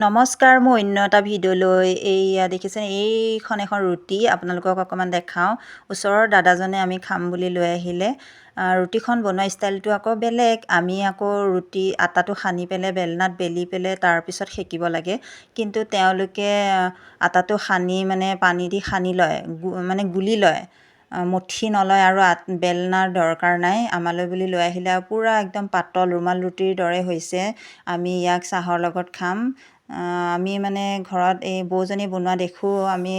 নমস্কাৰ, মোৰ অন্য এটা ভিডিঅ'লৈ। এইয়া দেখিছে, এইখন এখন ৰুটি আপোনালোকক অকণমান দেখাওঁ। ওচৰৰ দাদাজনে আমি খাম বুলি লৈ আহিলে। ৰুটিখন বনোৱা ষ্টাইলটো আকৌ বেলেগ। আমি আকৌ ৰুটি আটাটো সানি পেলাই বেলনাত বেলি পেলাই তাৰপিছত সেকিব লাগে। কিন্তু তেওঁলোকে আটাটো সানি, মানে পানী দি সানি লয়, মানে গুলি লয়, মঠি নলয় আৰু বেলনাৰ দৰকাৰ নাই। আমালৈ বুলি লৈ আহিলে আৰু পূৰা একদম পাতল ৰুমাল ৰুটিৰ দৰে হৈছে। আমি ইয়াক চাহৰ লগত খাম। আমি মানে ঘৰত এই বৌজনী বনোৱা দেখোঁ। আমি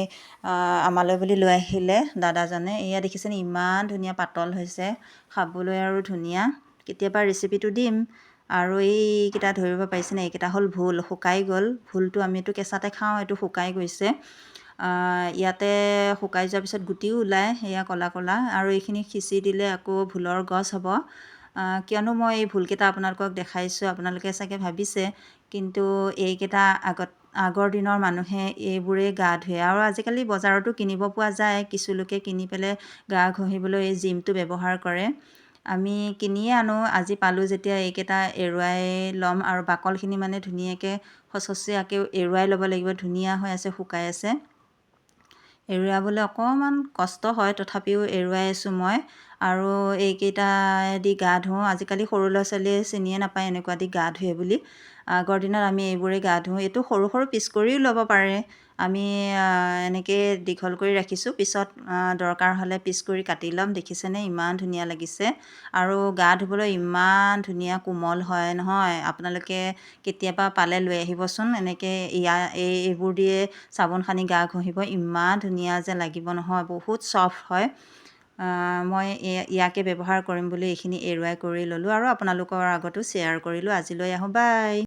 আমালৈ বুলি লৈ আহিলে দাদাজনে। এয়া দেখিছেনে, ইমান ধুনীয়া পাতল হৈছে, খাবলৈ আৰু ধুনীয়া। কেতিয়াবা ৰেচিপিটো দিম। আৰু এইকেইটা ধৰিব পাৰিছেনে? এইকেইটা হ'ল ভোল, শুকাই গ'ল। ভোলটো আমিতো কেঁচাতে খাওঁ, এইটো শুকাই গৈছে। ইয়াতে শুকাই যোৱাৰ পিছত গুটিও ওলায়, সেয়া ক'লা ক'লা। আৰু এইখিনি সিঁচি দিলে আকৌ ভোলৰ গছ হ'ব। কিয়নো মই এই ভোলকেইটা আপোনালোকক দেখাইছোঁ, আপোনালোকে চাগে ভাবিছে। কিন্তু এইকেইটা আগৰ দিনৰ মানুহে এইবোৰেই গা ধুৱে আৰু আজিকালি বজাৰতো কিনিব পোৱা যায়। কিছু লোকে কিনি পেলাই গা ঘঁহিবলৈ এই জিমটো ব্যৱহাৰ কৰে। আমি কিনিয়ে আনো। আজি পালোঁ যেতিয়া এইকেইটা এৰুৱাই ল'ম আৰু বাকলখিনি মানে ধুনীয়াকৈ খচখচীয়াকৈ এৰুৱাই ল'ব লাগিব। ধুনীয়া হৈ আছে, শুকাই আছে। এৰুৱাবলৈ অকণমান কষ্ট হয়, তথাপিও এৰুৱাই আছোঁ মই। আৰু এইকেইটাদি গা ধুওঁ। আজিকালি সৰু ল'ৰা ছোৱালীয়ে চিনিয়ে নাপায় এনেকুৱা দি গা ধুৱে বুলি। আগৰ দিনত আমি এইবোৰেই গা ধুওঁ। এইটো সৰু সৰু পিচ কৰিও ল'ব পাৰে। আমি এনেকৈয়ে দীঘল কৰি ৰাখিছোঁ, পিছত দৰকাৰ হ'লে পিচ কৰি কাটি ল'ম। দেখিছেনে, ইমান ধুনীয়া লাগিছে আৰু গা ধুবলৈ ইমান ধুনীয়া কোমল হয় নহয়। আপোনালোকে কেতিয়াবা পালে লৈ আহিবচোন। এনেকৈ ইয়াৰ এইবোৰ দিয়ে চাবোন সানি গা ঘঁহিব, ইমান ধুনীয়া যে লাগিব নহয়, বহুত ছফ্ট হয়। মই ইয়াকে ব্যৱহাৰ কৰিম বুলি এইখিনি এৰুৱাই কৰি ল'লোঁ আৰু আপোনালোকৰ আগতো শ্বেয়াৰ কৰিলোঁ। আজিলৈ আহোঁ, বাই।